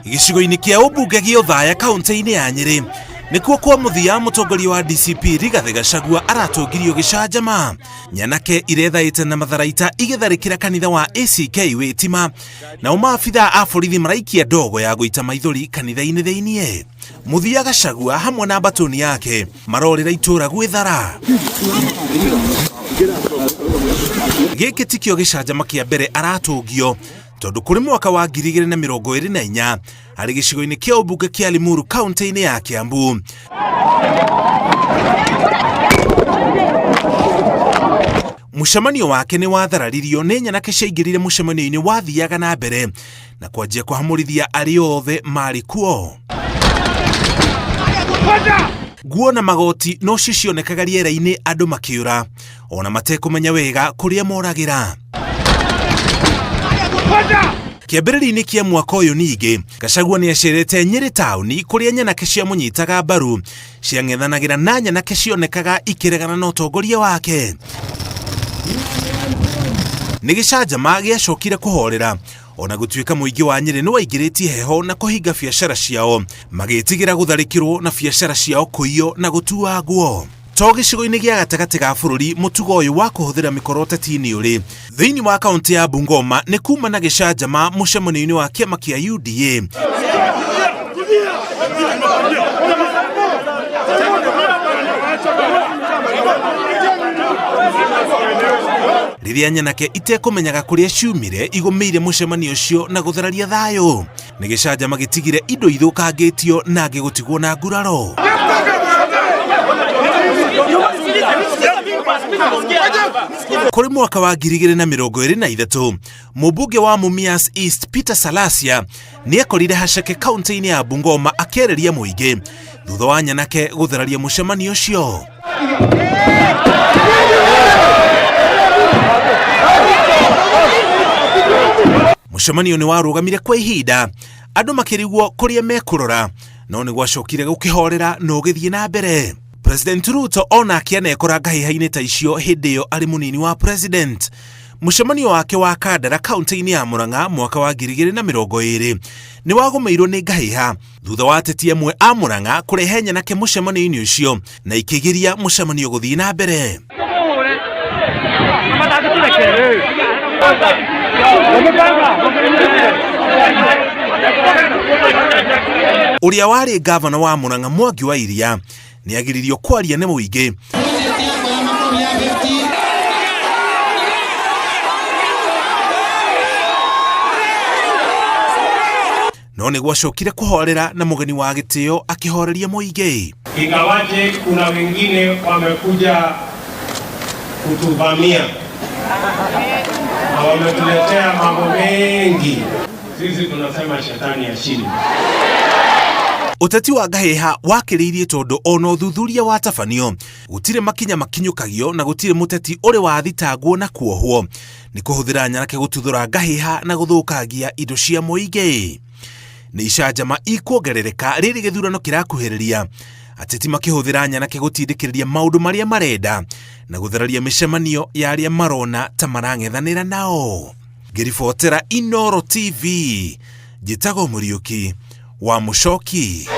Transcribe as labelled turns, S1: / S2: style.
S1: Gĩcigo-inĩ kĩa ũmbunge gĩa Othaya kaunti-inĩ ya Nyĩrĩ nĩkuo kwa mũthia mũtongoria wa DCP Rigathĩ Gachagua aratũngirio gĩcanjama. Nyanake irethaĩte na matharaita igĩtharĩkĩra kanitha wa ACK Wĩtima, nao maabithaa a borithi maraikia ndogo ya gũita maithori kanitha-inĩ thĩiniĩ. Mũthia Gachagua hamwe na mbatũni yake marorĩra itũra gwĩthara. Gĩkĩ tikĩo gĩcanjama kĩa mbere aratũngio tondũ kũrĩ mwaka wa 2024 arĩ gĩcigo-inĩ kĩa ũmbunge kĩa Limuru kaunti-inĩ ya Kiambu. Mũcemanio wake nĩ wathararirio nĩ nyanake ciaingĩrire mũcemanio-inĩ wathiaga na mbere na kwanjia kũhamũrithia arĩa othe marĩ kuo. Nguo na magoti nocio cionekaga rĩera-inĩ andũ makĩũra ona matekũmenya wega kũrĩa moragĩra. Kĩambĩrĩria-inĩ kĩa mwaka ũyũ ningĩ, Gachagua nĩ acerete Nyĩrĩ taũni kũrĩa nyanake ciamũnyitaga mbaru ciang'ethanagĩra na nyanake cionekaga ikĩregana na ũtongoria wake. Nĩ gĩcanjama gĩacokire kũhorera ona gũtuĩka mũingĩ wa Nyĩrĩ nĩ waingĩrĩtie heho na kũhinga biacara ciao magĩtigĩra gũtharĩkĩrwo na biacara ciao kũiywo na gũtuangwo. To gĩcigo-inĩ gĩa gatagatĩ ga bũrũri mũtugo ũyũ wa kũhũthĩra mĩkora ũteti-inĩ ũrĩ. Thĩinĩ wa kaũntĩ ya Bungoma nĩ kuma na gĩcanjama mũcemanio-inĩ wa kĩama kĩa UDA. Rĩrĩa nyanake itekũmenyaga kũrĩa ciumire igũmĩire mũcemanio ũcio na gũthararia thayũ. Nĩ gĩcanjama gĩtigire indo ithũkangĩtio na angĩ gũtigwo na nguraro. Kũrĩ mwaka wa 2023, mũmbunge wa Mumias East Peter Salasya nĩ ekorire haceke kaunti-inĩ ya Bungoma akĩarĩria mũingĩ thutha wa nyanake gũthararia mũcemanio ũcio. Mũcemanio nĩ warũgamire kwa ihinda andũ makĩrigwo kũrĩa mekũrora, no nĩ gwacokire gũkĩhorera na ũgĩthiĩ na mbere. President Ruto onake anekora ngahĩha-inĩ ta icio hĩndĩ ĩyo arĩ mũnini wa president. Mũcemanio wake wa Kandara kaunti-inĩ ya Murang'a mwaka wa 2020 nĩ wagũmĩirwo nĩ ngahĩha thutha wa ateti amwe a Murang'a kũrehe nyanake mũcemanio-inĩ ũcio na ikĩgiria mũcemanio gũthiĩ na mbere. Ũrĩa warĩ ngavana wa Murang'a Mwangi wa Iria nĩ agiririo kwaria nĩ mũingĩ. No nĩ gwacokire kũhorera na mũgeni wa gĩtĩo akĩhoreria mũingĩ.
S2: Ingawaje kuna wengine wamekuja kutuvamia na wametuletea mambo mengi, sisi tunasema shetani ashinde.
S1: Ũteti wa ngahĩha wakĩrĩirie tondũ ona ũthuthuria watabanio gũtirĩ makinya makinyũkagio na gũtirĩ mũteti ũrĩ wathitangwo na kuohwo nĩ kũhũthĩra nyanake gũtuthũra ngahĩha na gũthũkangia indo cia mũingĩ. Nĩ icanjama ikuongerereka rĩrĩ gĩthurano kĩrakuhĩrĩria, ateti makĩhũthĩra nyanake gũtindĩkĩrĩria maũndũ marĩa marenda na gũthararia mĩcemanio ya arĩa marona ta marang'ethanĩra nao. Ngĩribotera Inooro TV, njĩtagwo Mũriũki wa Mũcoki.